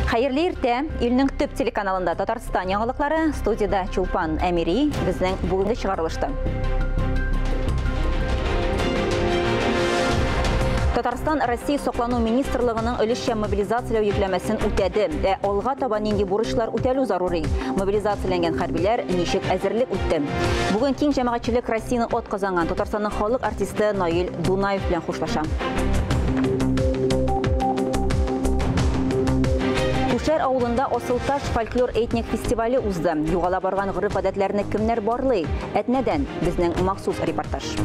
Хәерле иртә! Илнең төп телеканалында Татарстан яңалыклары, студияда Чулпан Әмири, безнең бүгенге чыгарылышта. Татарстан Россия саклану министрлыгының өлешчә мобилизацияләү йөкләмәсен үтәде. Ә алга таба нинди бурычлар үтәлү зарури? Мобилизацияләнгән хәрбиләр ничек әзерлек үтте? Бүген киң җәмәгатьчелек Россияне ат казанган Татарстанның халык артисты Наил Дунаев белән хушлаша. Күшәр авылында Асылташ фольклор этник фестивале узды. Югала барган гореф-гадәтләрне кемнәр барлый? Әтнәдән безнең махсус репортаж.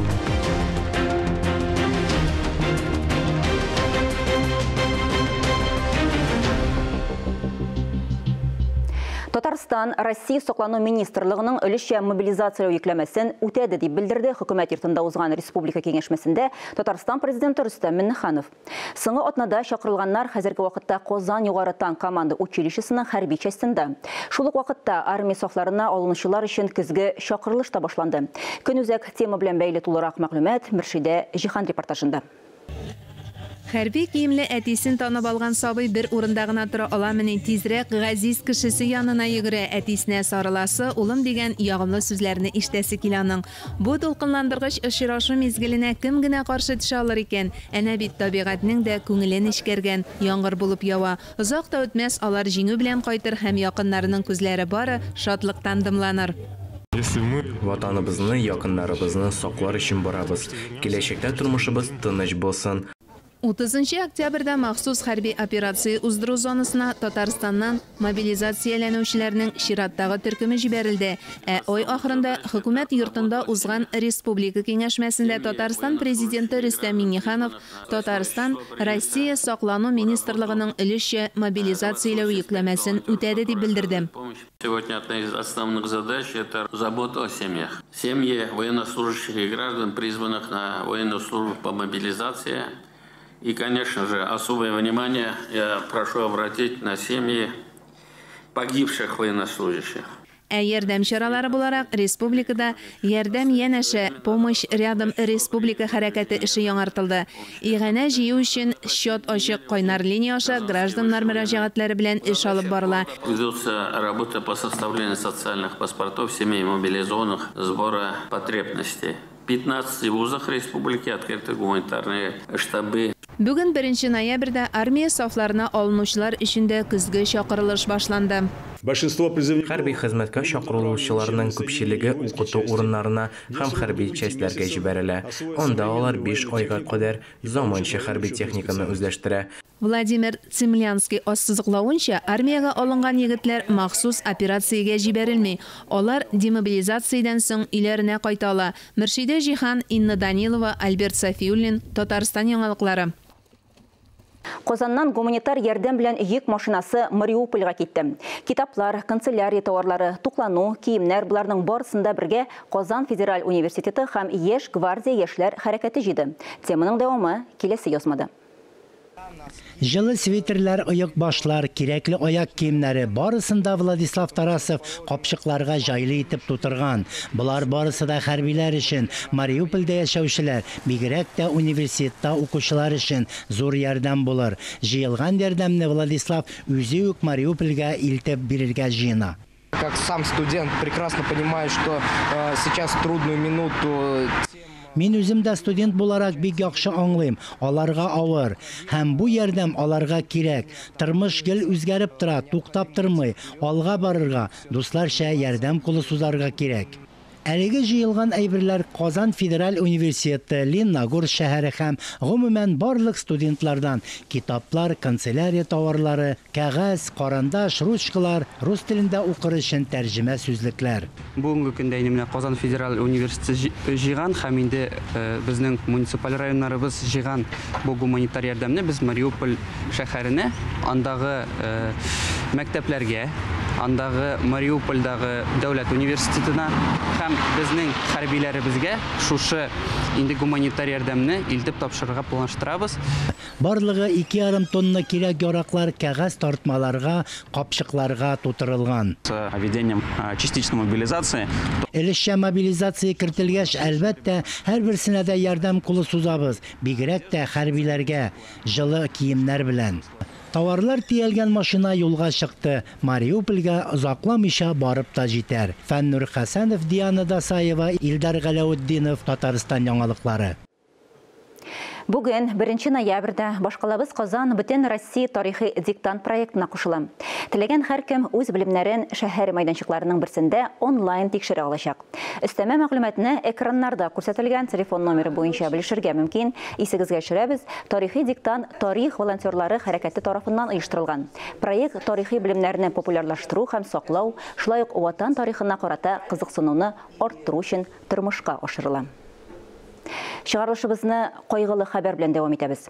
Татарстан Россия саклану министрлыгының өлешчә мобилизацияләү йөкләмәсен үтәде дип белдерде хөкүмәт йортында узган республика киңәшмәсендә Татарстан президенты Рөстәм Миңнеханов. Соңгы атнада чакырылганнар хәзерге вакытта Казан югары танк команда училищесының хәрби частендә. Шул ук вакытта армия сафларына алынучылар өчен көзге чакырылыш та башланды. Көнүзәк тема белән бәйле тулырак мәгълүмат Мөршидә Җиһан репортажында. Хәрби киемле әтисен танып алган сабый бер урында гына тора аламыни, тизрәк газиз кешесе янына йөгерә, әтисенә сарыласы, улым дигән ягымлы сүзләрне ишетәсе килә аның. Бу дулкынландыргыч очрашу мизгеленә кем генә каршы төшә алыр икән? Әнә бит табигатьнең дә күңеле нечкәргән, яңгыр булып ява. Озак та үтмәс, алар җиңү белән кайтыр һәм якыннарының күзләре бары шатлыктан дымланыр. Ватаныбызны, якыннарыбызны саклар өчен барабыз. Киләчәктә тормышыбыз тыныч булсын. 30 октябрьдә махсус хәрби операция уздыру зонасына Татарстаннан мобилизацияләнүчеләрнең чираттагы төркеме җибәрелде. Ә ай ахырында хөкүмәт йортында узган республика киңәшмәсендә Татарстан президенты Рөстәм Миңнеханов Татарстан Россия саклану министрлыгының өлешчә мобилизацияләү йөкләмәсен үтәде дип белдерде. Сегодня одна из основных задач – это забота о семьях. Семьи военнослужащих и граждан, призванных на военную службу по мобилизации. И, конечно же, особое внимание я прошу обратить на семьи погибших военнослужащих. Ә ярдәм чаралары буларак республикада «Ярдәм янәшә», «Помощь рядом» республика хәрәкәте эше яңартылды. Иганә җыю өчен счет ачык, кайнар линия аша гражданнар мөрәҗәгатьләре белән эш алып барыла. Ведется работа по составлению социальных паспортов семей мобилизованных, сбора потребностей. В 15 вузах республики открыты гуманитарные штабы. Бүген 1 ноябрьдә армия сафларына алынучылар өчен дә көзге чакырылыш башланды. Хәрби хезмәткә чакырылучыларның күпчелеге укыту урыннарына һәм хәрби частьләргә җибәрелә. Анда алар 5 айга кадәр заманча хәрби техниканы үзләштерә. Владимир Цимлянский ассызыклавынча, армиягә алынган егетләр махсус операциягә җибәрелми. Алар демобилизациядән соң өйләренә кайта ала. Мөршидә Җиһан, Инна Данилова, Альберт Сафиуллин, Татарстан яңалыклары. Казаннан гуманитар ярдәм белән йөк машинасы Мариупольгә китте. Китаплар, канцелярия товарлары, туклану, киемнәр буларның барысын да бергә Казан федераль университеты һәм Яшь гвардия яшьләр хәрәкәте җыйды. Теманың дәвамы киләсе язмада. Җылы свитерлар, оекбашлар, кирәкле аяк киемнәре барысын да Владислав Тарасов капчыкларга җайлы итеп тутырган. Болар барысы да хәрбиләр өчен, Мариупольдә яшәүчеләр, бигрәк тә университетта укучылар өчен зур ярдәм булыр. Җыелган ярдәмне Владислав үзе үк Мариупольгә илтеп бирергә җыена. Как сам студент прекрасно понимаю, что сейчас трудную минуту. Мин үзем дә студент буларак бик яхшы аңлыйм, аларга авыр. Һәм бу ярдәм аларга кирәк. Тормыш гел үзгәреп тора, туктап тормый. Алга барырга, дусларча ярдәм кулы сузарга кирәк. Әлеге җыелган әйберләр Казан федераль университеты, Лениногорск шәһәре һәм гомумән барлык студентлардан китаплар, канцелярия товарлары, кәгазь, карандаш, ручкалар, рус телендә укыр өчен тәрҗемә сүзлекләр. Бүгенге көндә инде менә Казан федераль университеты җыйган һәм инде безнең муниципаль районнарыбыз җыйган бу гуманитар ярдәмне без Мариуполь шәһәренә, андагы мәктәпләргә, андагы Мариупольдагы дәүләт университетына һәм безнең хәрбиләребезгә шушы инде гуманитар ярдәмне илтеп тапшырырга планлаштырабыз. Барлыгы 2,5 тонна кирәк яраклар кәгазь тартмаларга, капчыкларга тутырылган. С введением частичной мобилизации. Өлешчә мобилизация кертелгәч, әлбәттә, һәрберсенә дә ярдәм кулы сузабыз, бигрәк тә хәрбиләргә җылы киемнәр белән. Товарлар төялгән машина юлга чыкты. Мариупольгә озакламыйча барып та җитәр. Фәннур Хәсәнов, Диана Дасаева, Илдар Галәүтдинов, Татарстан яңалыклары. Бүген 1 ноябрьдә башкалабыз Казан Бөтен Россия тарихи диктант проектына кушыла. Теләгән һәркем үз белемнәрен шәһәр мәйданчыкларының берсендә онлайн тикшерә алачак. Өстәмә мәгълүматны экраннарда күрсәтелгән телефон номеры буенча белешергә мөмкин. Исегезгә төшерәбез, тарихи диктант тарих волонтерлары хәрәкәте тарафыннан оештырылган. Проект тарихи белемнәрне популярлаштыру һәм саклау, шулай ук ватан тарихына карата кызыксынуны арттыру өчен тормышка ашырыла. Чыгарылышыбызны кайгылы хәбәр белән дәвам итәбез.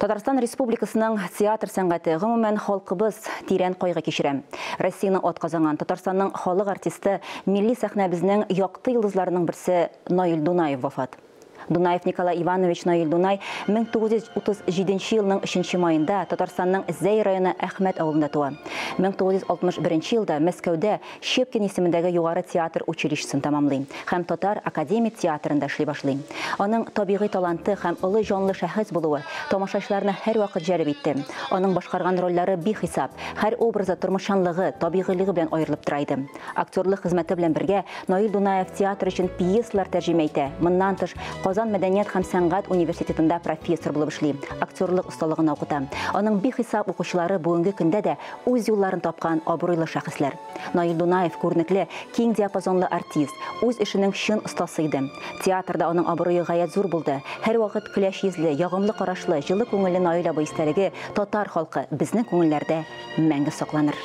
Татарстан Республикасының театр сәнгате, гомумән халкыбыз тирән кайгы кичерә. Россиянең атказанган Татарстанның халык артисты, милли сәхнәбезнең якты йолдызларының берсе Наил Дунаев вафат. Дунаев Николай Иванович Наил Дунай 1937 елның 3 маенда Татарстанның Зәй районы Әхмәт авылында туа. 1961 елда Мәскәүдә Щепкин исемендәге югары театр училищесын тәмамлый һәм Татар академик театрында эшли башлый. Аның табигый таланты һәм олы җанлы шәхес булуы тамашачыларны һәрвакыт җәлеп итте. Аның башкарган рольләре бихисап, һәр образы тормышчанлыгы, табигыйлыгы белән аерылып тора иде. Актерлык хезмәте белән бергә Наил Дунаев театр өчен пьесалар тәрҗемә итә. Моннан тыш Казан мәдәният һәм сәнгать университетында профессор булып эшли, актерлык осталыгына укыта. Аның бихисап укучылары бүгенге көндә дә үз юлларын тапкан абруйлы шәхесләр. Наил Дунаев күренекле, киң диапазонлы артист, үз эшенең чын остасы иде. Театрда аның абруе гаять зур булды. Һәрвакыт көләч йөзле, ягымлы карашлы, җылы күңелле Наил абый истәлеге татар халкы безнең күңелләрдә мәңге сакланыр.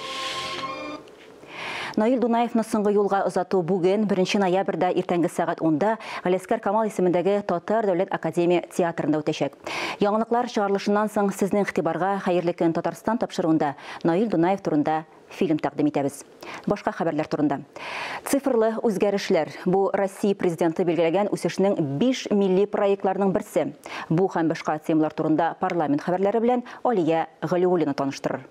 Наил Дунаевны соңгы юлга озату бүген 1 ноябрьдә иртәнге сәгать 10-да Галиәсгар Камал исемендәге Татар дәүләт академия театрында үтәчәк. Яңалыклар чыгарылышыннан соң сезнең игътибарга Хәерле көн Татарстан тапшыруында Наил Дунаев турында фильм тәкъдим итәбез. Башка хәбәрләр турында. Цифрлы үзгәрешләр. Бу Россия президенты билгеләгән үсешнең 5 милли проектларының берсе. Бу һәм башка темалар турында парламент хәбәрләре белән Алия Галиуллина таныштырыр.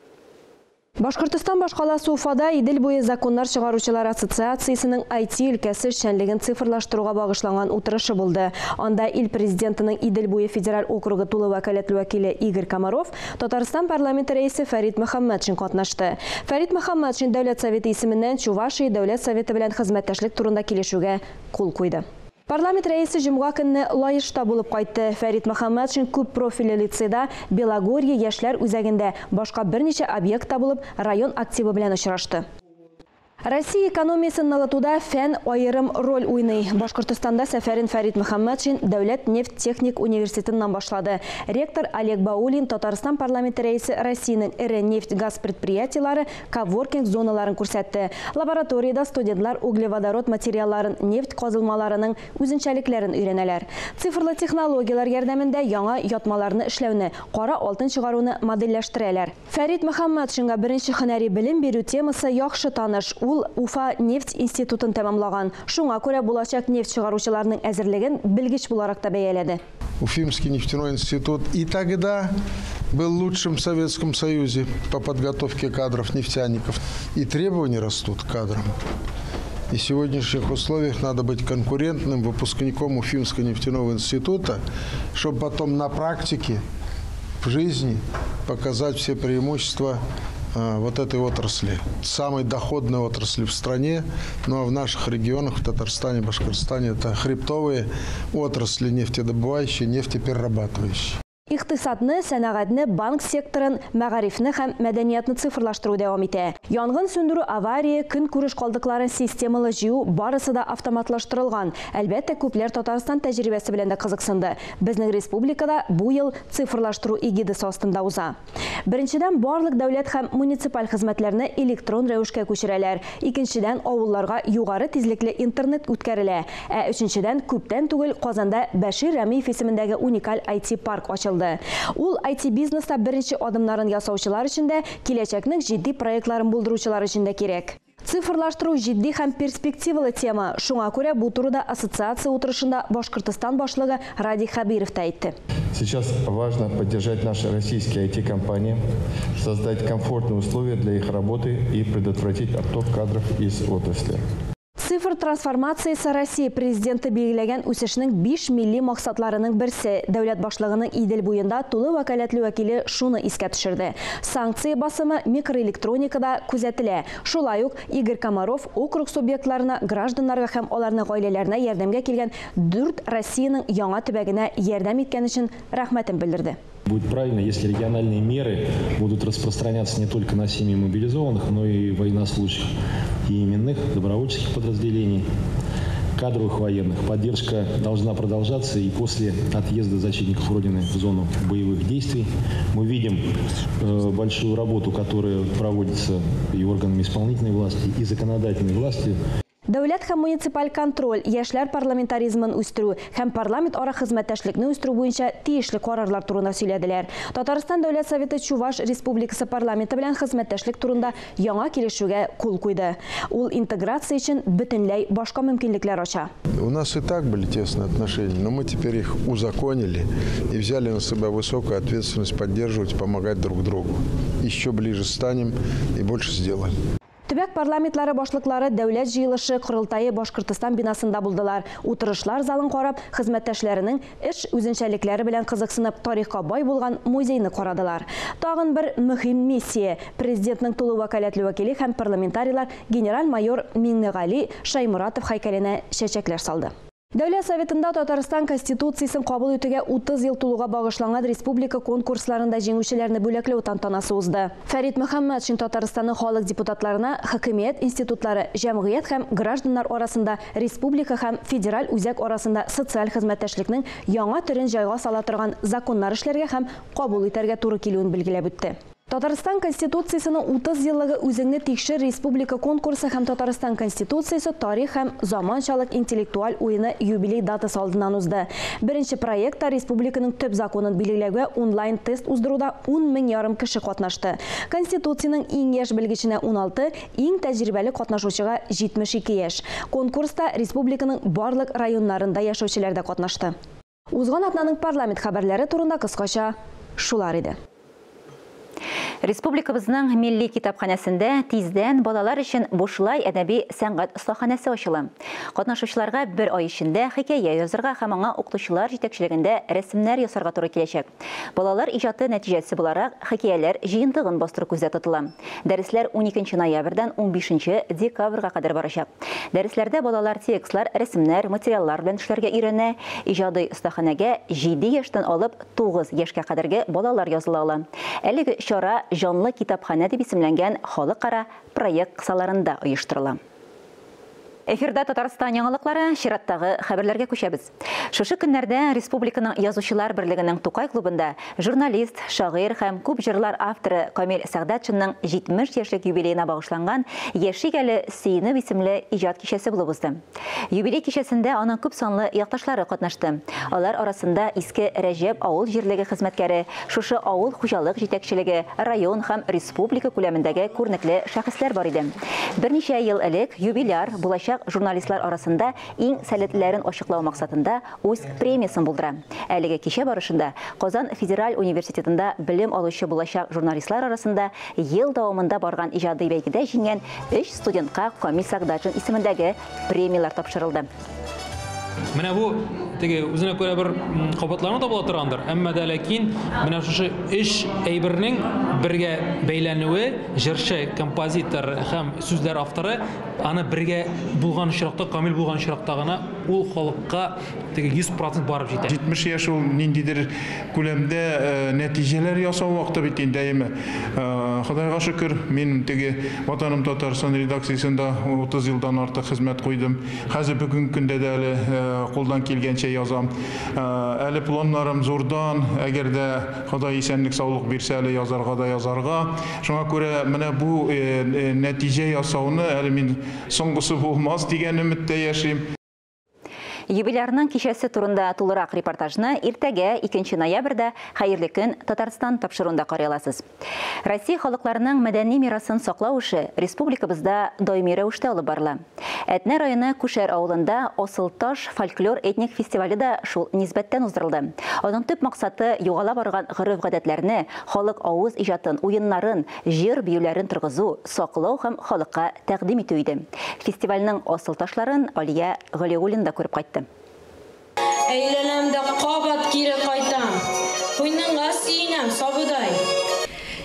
Башкортостан башкаласы Уфада Идел буе законнар чыгаручылар ассоциациясенең IT өлкәсе эшчәнлеген цифрлаштыруга багышланган утырышы булды. Анда ил президентының Идел буе федераль округы тулы вәкаләтле вәкиле Игорь Комаров, Татарстан парламенты рәисе Фәрит Мөхәммәтшин катнашты. Фәрит Мөхәммәтшин Дәүләт Советы исеменнән Чувашия Дәүләт Советы белән хезмәттәшлек турында килешүгә кул куйды. Парламент рәисе җомга көнне Лаешта булып кайтты. Фәрит Мөхәммәтшин күп профильле лицейда, Белогорье яшьләр үзәгендә, башка берничә объектта булып, район активы белән очрашты. Россия экономиясын ныгытуда фән аерым роль уйный. Башкортостанда сәфәрен Фәрит Мөхәммәтшин Дәүләт нефть техник университетыннан башлады. Ректор Олег Баулин Татарстан парламенты рәисе Россиянең эре нефть-газ предприятиелары коворкинг зоналарын күрсәтте. Лабораториядә студентлар углеводород материалларын, нефть казылмаларының үзенчәлекләрен өйрәнәләр. Цифрлы технологияләр ярдәмендә яңа ятмаларны эшләүне, кара алтын чыгаруны модельләштерәләр. Фәрит Мөхәммәтшинга беренче һөнәри белем бирү темасы яхшы таныш. Ул Уфа нефть институтын тәмамлаган. Шуңа күрә булачак нефть чыгаручыларның әзерлеген белгеч буларак та бәяләде. Уфимский нефтяной институт и тогда был лучшим в Советском Союзе по подготовке кадров нефтяников. И требования растут к кадрам. И в сегодняшних условиях надо быть конкурентным выпускником Уфимского нефтяного института, чтобы потом на практике, в жизни показать все преимущества вот этой отрасли, самой доходной отрасли в стране, ну а в наших регионах, в Татарстане, Башкортостане, это хребтовые отрасли, нефтедобывающие, нефтеперерабатывающие. Икътисадны, сәнәгатьне, банк секторын, мәгарифне һәм мәдәниятны цифрлаштыру дәвам итә. Янгын сүндерү, авария, көнкүреш калдыкларын системалы җыю барысы да автоматлаштырылган. Әлбәттә, күпләр Татарстан тәҗрибәсе белән дә кызыксынды. Безнең республикада бу ел цифрлаштыру эгидасы астында уза. Беренчедән, барлык дәүләт һәм муниципаль хезмәтләрне электрон рәвешкә күчерәләр. Икенчедән, авылларга югары тизлекле интернет үткәрелә. Ә өченчедән, күптән түгел Казанда Бәшир Рәмиев исемендәге уникаль IT-парк ачылды. Ул IT-бизнеста беренче адымнарын ясаучылар өчен дә, киләчәкнең җитди проектларын булдыручылар өчен дә кирәк. Цифрлаштыру җитди һәм перспективалы тема. Шуңа күрә бу турыда ассоциация утырышында Башкортостан башлыгы Радий Хабиров та әйтте. Сейчас важно поддержать наши российские IT-компании, создать комфортные условия для их работы и предотвратить отток кадров из отрасли. Цифр трансформациясе Россия президенты билгеләгән үсешнең 5 милли максатларының берсе. Дәүләт башлыгының Идел буенда тулы вәкаләтле вәкиле шуны искә төшерде. Санкция басымы микроэлектроникада күзәтелә. Шулай ук Игорь Комаров округ субъектларына, гражданнарга һәм аларның гаиләләренә ярдәмгә килгән 4 Россиянең яңа төбәгенә ярдәм иткән өчен рәхмәтен белдерде. Будет правильно, если региональные меры будут распространяться не только на семьи мобилизованных, но и военнослужащих и именных добровольческих подразделений, кадровых военных. Поддержка должна продолжаться и после отъезда защитников Родины в зону боевых действий. Мы видим большую работу, которая проводится и органами исполнительной власти, и законодательной власти. Дәүләт һәм муниципаль контроль, яшьләр парламентаризмын үстерү һәм парламент ара хезмәттәшлекне үстерү буенча тиешле карарлар турында сөйләделәр. Татарстан Дәүләт Советы Чуваш Республикасы парламенты белән хезмәттәшлек турында яңа килешүгә кул куйды. Ул интеграция өчен бөтенләй башка мөмкинлекләр ача. У нас и так были тесные отношения, но мы теперь их узаконили и взяли на себя высокую ответственность поддерживать, помогать друг другу. Еще ближе станем и больше сделаем. Төбәк парламентлары башлыклары дәүләт җыелышы корылтае Башкортостан бинасында булдылар. Утырышлар залын карап, хезмәттәшләренең эш үзенчәлекләре белән кызыксынып, тарихка бай булган музейны карадылар. Тагын бер мөһим миссия президентның тулы вәкаләтле вәкиле һәм парламентарийлар генерал-майор Миңнегали Шаймуратов һәйкәленә чәчәкләр салды. Дәүләт Советында Татарстан Конституциясен кабул итүгә 30 ел тулуга багышланган республика конкурсларында җиңүчеләрне бүләкләү тантанасы узды. Фәрит Мөхәммәтшин Татарстанның халык депутатларына хакимият институтлары, җәмгыять һәм гражданнар арасында республика һәм федераль үзәк арасында социаль хезмәттәшлекнең яңа төрен җайга сала торган законнар эшләргә һәм кабул итәргә туры килүен билгеләп үтте. Татарстан Конституциясының 30 еллыгы үзеңне тикшер республика конкурсы һәм Татарстан Конституциясе тарих һәм заманчалык интеллектуаль уены юбилей датасы алдыннан узды. Беренче проектта республиканың төп законын билгеләүгә онлайн тест уздыруда 10 мең ярым кеше катнашты. Конституциянең иң яшь белгеченә 16, иң тәҗрибәле катнашучыга 72 яшь. Конкурста республиканың барлык районнарында яшәүчеләр дә катнашты. Узган атнаның парламент хәбәрләре турында кыскача шулар иде. Республикабызның милли китапханәсендә тиздән балалар өчен бушлай әдәби сәнгать остаханәсе ачыла. Катнашучыларга бер ай эчендә хикәя язырга һәм аңа укытучылар җитәкчелегендә рәсемнәр ясарга туры киләчәк. Балалар иҗаты нәтиҗәсе буларак хикәяләр җыентыгын бастыру күздә тотыла. Дәресләр 12 ноябрьдән 15 декабрьгә кадәр барачак. Дәресләрдә балалар текстлар, рәсемнәр, материаллар белән эшләргә өйрәнә. Иҗади остаханәгә 7 яшьтән алып 9 яшькә кадәрге балалар языла ала. Әлеге чара «Җанлы китапханә» дип исемләнгән халыкара проект кысаларында оештырыла. Эфирда Татарстан яңалыклары, чираттагы хәбәрләргә күчәбез. Шушы көннәрдә Республиканың Язучылар берлегенең Тукай клубында журналист, шагыйрь һәм күп җырлар авторы Камил Сәгъдәтшинның 70 яшьлек юбилеена багышланган «Яшик әле сөенеп» исемле иҗат кичәсе булып узды. Юбилей кичәсендә аның күп санлы якташлары катнашты. Алар арасында Иске Рәҗәп авыл җирлеге хезмәткәре, шушы авыл хуҗалык җитәкчелеге, район һәм республика күләмендәге күренекле шәхесләр бар иде. Берничә ел элек юбиляр булачак журналистлар арасында иң сәләтлеләрен ачыклау максатында үз премиясын булдыра. Әлеге кичә барышында Казан федераль университетында белем алучы булачак журналистлар арасында ел дәвамында барган иҗади бәйгедә җиңгән 3 студентка Камил Сәгъдәтшин исемендәге премияләр тапшырылды. Менә бу теге үзенә күрә бер кабатлану да була торгандыр, әмма дә ләкин менә шушы өч әйбернең бергә бәйләнүе, җырчы, композитор һәм сүзләр авторы, аны бергә булган очракта, камил булган очракта гына ул халыкка теге 100% барып җитә. 70 яшь ул ниндидер күләмдә нәтиҗәләр ясау вакыты бит инде, әйеме? Ходайга шөкер, мин теге Ватаным Татарстан редакциясендә 30 елдан артык хезмәт куйдым. Хәзер бүгенге көндә дә әле кулдан килгәнчә язам. Әле планнарым зурдан, әгәр дә Ходай исәнлек саулык бирсә, әле язарга да язарга. Шуңа күрә менә бу нәтиҗә ясауны әле мин соңгысы булмас дигән өметтә яшим. Юбилярның кичәсе турында тулырак репортажны иртәгә 2 ноябрьдә Хәерле көн Татарстан тапшыруында карый аласыз. Россия халыкларының мәдәни мирасын саклау эше республикабызда даими рәвештә алып барыла. Әтнә районы Күшәр авылында Асылташ фольклор этник фестивале дә шул нисбәттән уздырылды. Аның төп максаты югала барган гореф-гадәтләрне, халык авыз иҗатын, уеннарын, җыр биюләрен торгызу, саклау һәм халыкка тәкъдим итү иде. Фестивальнең асылташларын Алия Галиуллина да күреп кайтты. Әйләнәм дә кабат кире кайтам. Куйныңга сөенәм, сабыдай.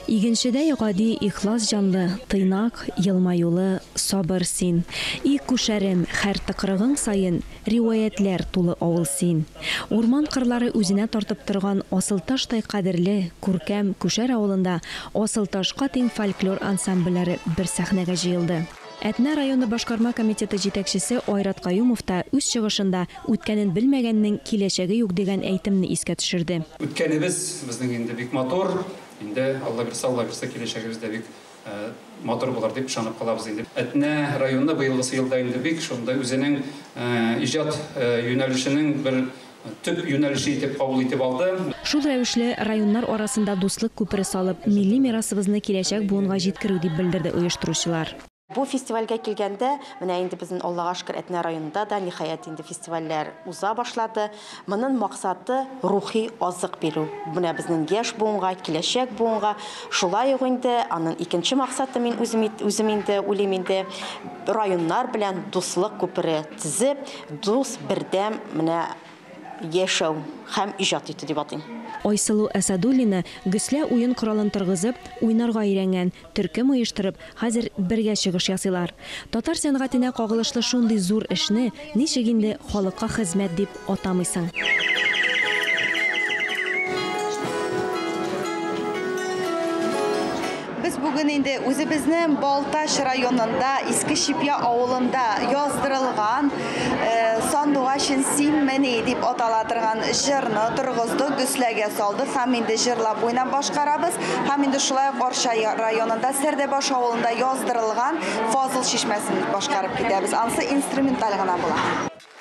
Игенчедәй гади, ихлас җанлы, тыйнак, елмаюлы, сабыр син. И Күшәрем, һәр тыкрыгың саен риваятләр тулы авыл син. Урман кырлары үзенә тартып торган Асылташтай кадерле, күркәм Күшәр авылында Асылташка тиң фольклор ансамбльләре бер сәхнәгә җыелды. Әтнә районы башкарма комитеты җитәкчесе Айрат Каюмов та үз чыгышында үткәнен белмәгәннең киләчәге юк дигән әйтемне искә төшерде. Үткәнебез безнең инде бик матур, инде Алла бирсә, Алла бирсә киләчәгебез дә бик матур булыр дип ышанып калабыз инде. Әтнә районы быелгысы елда инде бик шунда үзенең иҗат юнәлешенең бер төп юнәлеше итеп кабул итеп алды. Шул рәвешле районнар арасында дуслык күпере салып, милли мирасыбызны киләчәк буынга җиткерү дип белдерде оештыручылар. Бу фестивальгә килгәндә, менә инде безнең Аллага шөкер Әтнә районында да ниһаять инде фестивальләр уза башлады. Моның максаты рухи азык бирү. Менә безнең яшь буынга, киләчәк буынга. Шулай ук инде аның икенче максаты мин үзем инде уйлыйм инде районнар белән дуслык күпере төзеп, дус бердәм менә яшәү һәм иҗат итү дип атыйм. Айсылу Әсәдуллина гөслә уен коралын торгызып, уйнарга өйрәнгән, төркем оештырып, хәзер бергә чыгыш ясыйлар. Татар сәнгатенә кагылышлы шундый зур эшне ничек инде халыкка хезмәт дип атамыйсың? Без бүген инде үзебезнең Балтач районында Иске Чипья авылында яздырылган Сандугачын синмени дип атала торган җырны торгыздык, гөсләгә салдык һәм инде җырлап уйнап башкарабыз. Һәм инде шулай ук Арча районында Сәрдәбаш авылында яздырылган Фазыл чишмәсен башкарып китәбез. Ансы инструменталь гына була.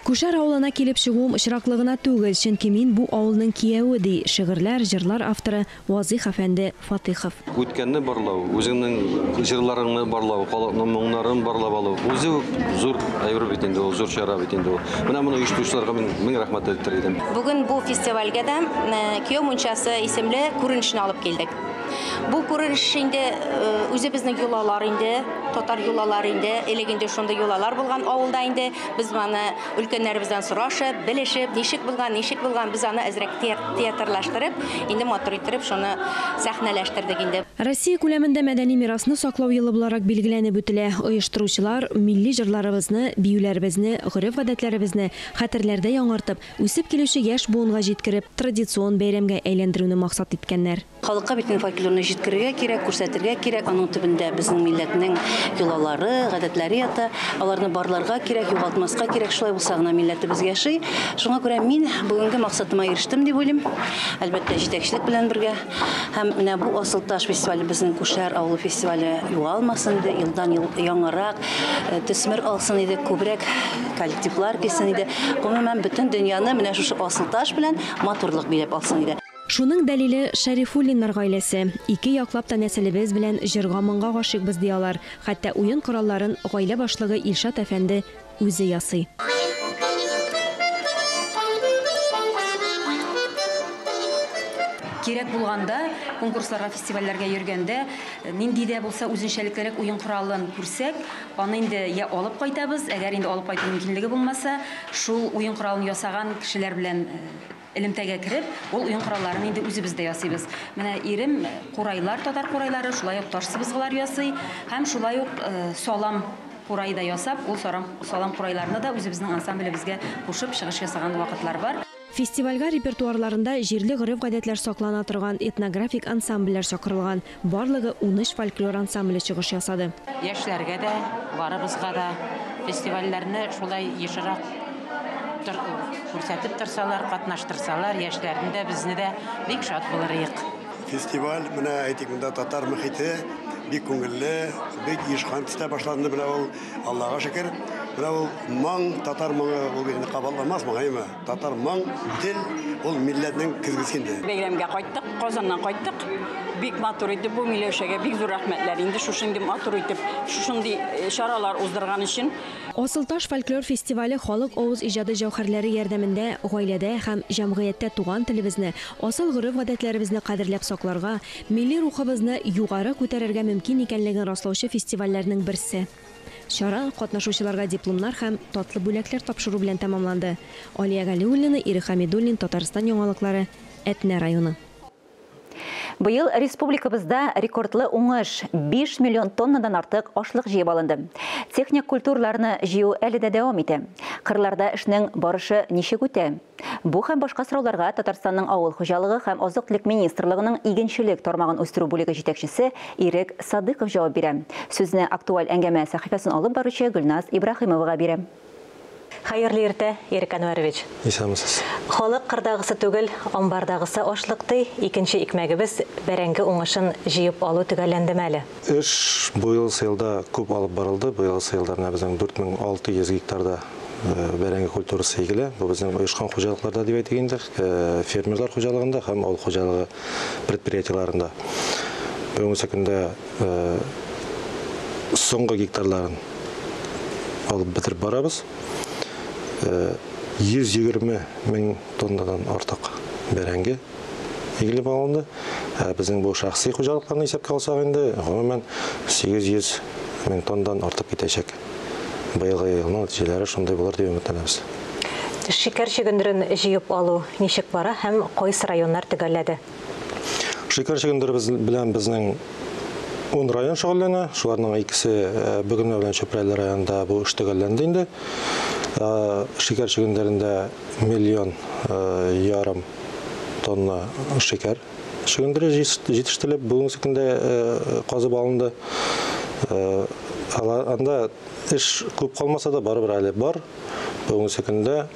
Күшәр авылына килеп чыгуым очраклы гына түгел, чөнки мин бу авылның кияве, ди шигырьләр, җырлар авторы Вазих әфәнде Фатыйхов. Үткәнне барлау, үзеңнең җырларыңны барлау, халыкның моңнарын барлап алу, үзе үк зур әйбер бит инде ул, зур чара бит инде ул. Менә моны оештыручыларга мин мең рәхмәт әйтер идем. Бүген бу фестивальгә дә Кияү мунчасы исемле күренешне алып килдек. Бу күренеш инде үзебезнең йолалар инде, татар йолалары инде, элек инде шундый йолалар булган авылда инде. Без моны өлкәннәребездән сорашып, белешеп, ничек булган, ничек булган, без аны әзрәк театрлаштырып, инде матур иттереп шуны сәхнәләштердек инде. Россия күләмендә мәдәни мирасны саклау елы буларак билгеләнеп үтелә. Оештыручылар милли җырларыбызны, биюләребезне, гореф-гадәтләребезне хәтерләрдә яңартып, үсеп килүче яшь буынга җиткереп, традицион бәйрәмгә әйләндерүне максат иткәннәр. Халыкка бит фольклорны җиткерергә кирәк, күрсәтергә кирәк. Аның төбендә безнең милләтнең йолалары, гадәтләре ята. Аларны барларга кирәк, югалтмаска кирәк. Шулай булса гына милләтебез яши. Шуңа күрә мин бүгенге максатыма ирештем дип уйлыйм. Әлбәттә, җитәкчелек белән бергә. Һәм менә бу Асылташ фестивале, безнең Күшәр авылы фестивале югалмасын иде, елдан-ел яңарак төсмер алсын иде, күбрәк коллективлар килсен иде. Гомумән, бөтен дөньяны менә шушы Асылташ белән матурлык биләп алсын иде. Шуның дәлиле Шәрифуллиннар гаиләсе. Ике яклап та нәселебез белән җырга-моңга гашыйкбыз ди алар. Хәтта уен коралларын гаилә башлыгы Илшат әфәнде үзе ясый. Кирәк булганда, конкурсларга, фестивальләргә йөргәндә, нинди дә булса үзенчәлеклерәк уен коралын күрсәк, аны инде я алып кайтабыз, әгәр инде алып кайту мөмкинлеге булмаса, шул уен коралын ясаган кешеләр белән элемтәгә кереп, ул уен коралларын инде үзебез дә ясыйбыз. Менә ирем курайлар, татар курайлары, шулай ук таш сыбызгылар ясый һәм шулай ук салам курай да ясап, ул салам курайларны да үзебезнең ансамблебезгә кушып чыгыш ясаган вакытлар бар. Фестивальгә репертуарларында җирле гореф-гадәтләр саклана торган этнографик ансамбльләр чакырылган. Барлыгы 13 фольклор ансамбле чыгыш ясады. Яшьләргә дә, барыбызга да фестивальләрне шулай ешрак күрсәтеп торсалар, катнаштырсалар, яшьләрне дә, безне дә бик шат булыр идек. Фестиваль, менә әйтик, монда татар мөхите Бик күңелле, бик оешкан төстә башланды менә ул. Аллага шөкер. Менә ул моң, татар моңы, ул бит инде кабатламас моң, әйеме? Татар моң, тел, ул милләтнең көзгесе инде. Бәйрәмгә кайттык, Казаннан кайттык. Бик матур итеп бу Миләүшәгә бик зур рәхмәтләр инде шушындый матур итеп, шушындый чаралар уздырган өчен. Асылташ фольклор фестивале халык авыз иҗады җәүһәрләре ярдәмендә гаиләдә һәм җәмгыятьтә туган телебезне, асыл гореф-гадәтләребезне кадерләп сакларга, милли рухыбызны югары күтәрергә мөмкин икәнлеген раслаучы фестивальләрнең берсе. Чара катнашучыларга дипломнар һәм татлы бүләкләр тапшыру белән тәмамланды. Алия Галиуллина, Ирек Хәмидуллин, Татарстан яңалыклары, Әтнә районы. Быел республикабызда рекордлы уңыш 5 миллион тоннадан артык ашлык җыеп алынды. Техник культураларны җыю әле дә дәвам итә. Кырларда эшнең барышы ничек үтә? Бу һәм башка сорауларга Татарстанның авыл хуҗалыгы һәм азык-төлек министрлыгының игенчелек тармагын үстерү бүлеге җитәкчесе Ирек Садыйков җавап бирә. Сүзне актуаль әңгәмә сәхифәсен алып баручы Гөлназ Ибраһимовага бирәм. Хәерле иртә, Ирек Әнвәрович. Исәнмесез. Халык кырдагысы түгел, амбардагысы ашлык ди. Икенче икмәгебез бәрәңге уңышын җыеп алу төгәлләндеме әле? Эш быел елда күп алып барылды. Быел елда менә безнең 4600 гектарда бәрәңге культурасы игелә. Бу безнең оешкан хуҗалыкларда дип әйтик инде, фермерлар хуҗалыгында һәм авыл хуҗалыгы предприятиеләрендә. Бүгенге көндә соңгы гектарларын алып бетереп барабыз. 120 мең тоннадан артык бәрәңге игелеп алынды. Безнең бу шәхси хуҗалыкларны исәпкә алсак инде, гомумән 800 мең тоннадан артып китәчәк. Быелгы елның нәтиҗәләре шундый булыр дип өметләнәбез. Шикәр чөгендерен җыеп алу ничек бара һәм кайсы районнар төгәлләде? Шикәр чөгендере белән безнең 10 район шөгыльләнә. Шуларның икесе Бөгелмә белән Чүпрәле районында бу эш төгәлләнде инде. Шикәр чөгендерендә 1,5 миллион тонна шикәр чөгендере җитештерелеп, бүгенге көндә казып алынды. Анда эш күп калмаса да, барыбер әле бар. Бүгенге көндә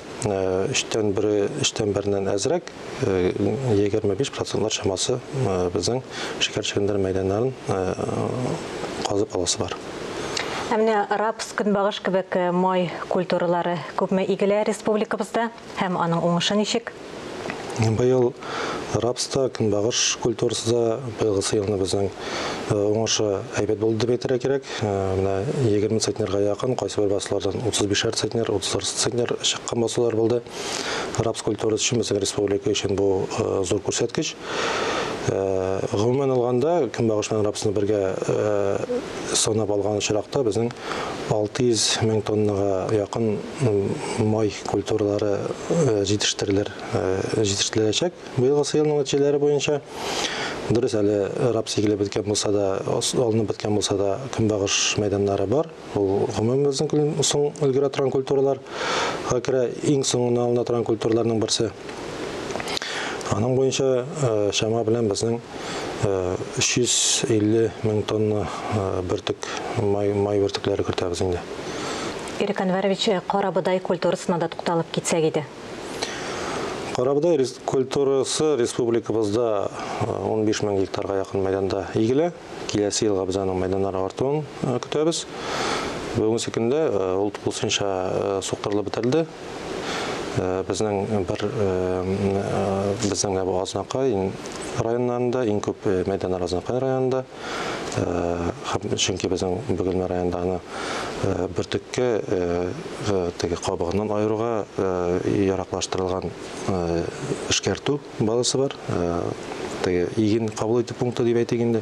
өчтән береннән әзрәк, 25% чамасы безнең шикәр чөгендере мәйданнарын казып аласы бар. Ә менә рапс, көнбагыш кебек май культуралары күпме игелә республикабызда һәм аның уңышы ничек? Быел рапс та, көнбагыш культурасы да быелгысы елны безнең уңышы әйбәт булды дип әйтергә кирәк. Менә 20 центнерга якын, кайсы бер басулардан 35 центнер, 34 центнер чыккан басулар булды. Рапс культурасы өчен безнең республика өчен бу зур күрсәткеч. Гомумән алганда, көнбагыш белән рапсны бергә санап алган очракта безнең 600 мең тоннага якын май культуралары җитештереләчәк быелгы елның нәтиҗәләре буенча. Дөрес, әле рапс игелеп беткән булса да, алынып беткән булса да, көнбагыш мәйданнары бар. Ул гомумән безнең соң өлгерә торган культураларга керә, иң соңыннан алына торган культураларның берсе. Аның буенча чама белән безнең 350 мең тонна бөртек, май бөртекләре кертәбез инде. Ирек Әнвәрович, карабодай культурасына да тукталып китсәк иде. Карабодай культурасы республикабызда 15 мең гектарга якын мәйданда игелә. Киләсе елга без аның мәйданнары артуын көтәбез. Бүгенге көндә ул тулысынча суктырылып бетерелде. Безнең бер безнең бу Азнакай районнарында иң күп мәйданнар Азнакай районында. Чөнки безнең Бөгелмә районында аны бөртеккә теге кабыгыннан аеруга яраклаштырылган эшкәртү базасы бар. Теге иген кабул итү пункты дип әйтик инде.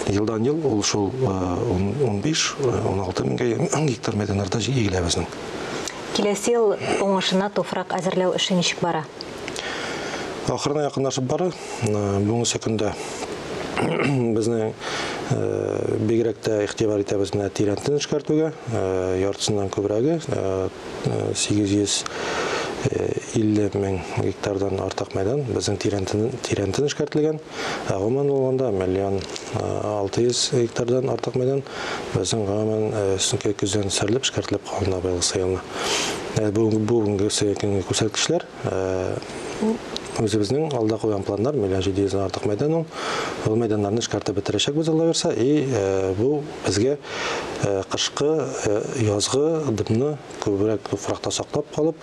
Елдан ел ул шул 15-16 меңгә гектар мәйданнарда игелә безнең. Киләсе ел уңышына туфрак әзерләү эше ничек бара? Ахырына якынлашып бара. Бүгенге көндә безнең бигрәк тә игътибар итәбез менә тирәнтен эшкәртүгә, яртысыннан күбрәге, 850 мең гектардан артык мәйдан безнең тирәнтен эшкәртелгән. Гомумән алганда 1 600 000 гектардан артык мәйдан безнең гомумән өстенке көздән сәрелеп эшкәртелеп калына быелгы елны. Бүгенге күрсәткечләр Үзебезнең алда куйган планнар 1 700 меңнән артык мәйдан ул. Ул мәйданнарны эшкәртеп бетерәчәкбез, Алла бирсә, и бу безгә кышкы, язгы дымны күбрәк туфракта саклап калып,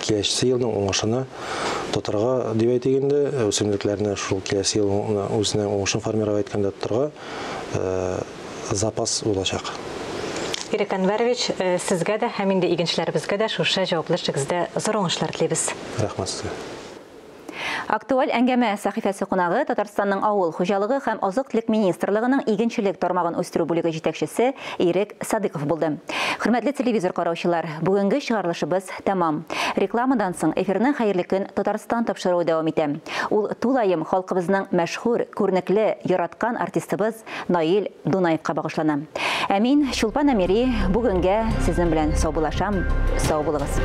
киләсе елның уңышына тотарга дип әйтик инде, үсемлекләрне шул киләсе елны үзенең уңышын формировать иткәндә тотарга запас булачак. Ирек Әнвәрович, сезгә дә һәм инде игенчеләребезгә дә шушы җаваплы эшегездә зур уңышлар телибез. Рәхмәт сезгә. Актуаль әңгәмә сәхифәсе кунагы Татарстанның авыл хуҗалыгы һәм азык-төлек министрлыгының игенчелек тармагын үстерү бүлеге җитәкчесе Ирек Садыков булды. Хөрмәтле телевизор караучылар, бүгенге чыгарылышыбыз тәмам. Рекламадан соң эфирның Хәерле көн Татарстан тапшыруы дәвам итә. Ул тулаем халкыбызның мәшһүр, күренекле, яраткан артистыбыз Наил Дунаевка багышлана. Ә мин, Чулпан Әмири, бүгенгә сезнең белән саубуллашам. Сау булыгыз.